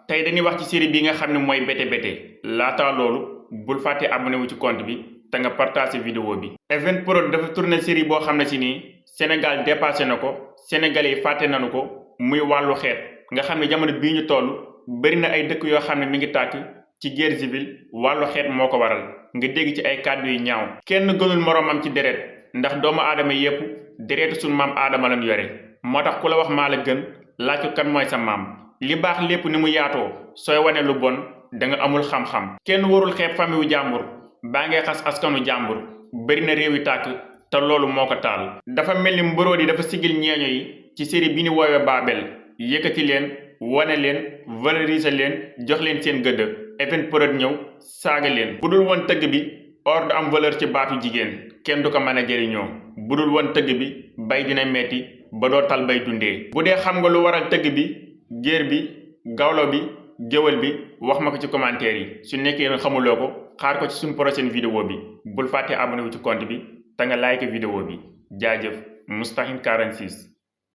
tey dañuy wax ci série bi nga xam ne mooy Bété Bété laataa loolu bul fàtte abonné wu ci compte bi te nga partagé vidéo bi. Evenprod dafa tourné série boo xam ne si nii Sénégal dépassé na ko sénégalais yi fàtte nañu ko muy wàllu xeet nga xam ne jamono bii ñu toll bëri na ay dëkk yoo xam ne mi ngi tàkk ci guerre civile wàllu xeet moo ko waral nga dégg ci ay kàddu yu ñaaw. kenn gënul moroomam ci deret ndax doomu aadama yépp deretu suñu maam aadama lañ yore moo tax ku la wax maa la gën laaj ko kan mooy sa maam. li baax lépp ni mu yaatoo sooy wane lu bon da nga amul xam-xam. kenn warul xeeb famille wu jàmbur baa ngay xas askanu jàmbur bëri na réew yi tàkk te loolu moo ko taal. dafa mel ni mbëróo yi dafa sigil ñeeño yi ci série bi ñu woowee Baabel yëkkati leen wane leen valoriser leen jox leen seen gëdd. Evenprod ñëw saaga leen. bu dul woon tëgg bi or du am valeur ci baatu jigéen kenn du ko mën a jëriñoo bu dul woon tëgg bi bay dina metti ba doo tal bay dundee. bu dee xam nga lu waral tëgg bi géer bi gawlo bi géwël bi wax ma ko ci commentaire yi su nekkee ne xamuloo ko xaar ko ci suñu prochaine vidéo bi bul fàtte abonné wu ci compte bi te nga like vidéo bi jaajëf Moustahine 46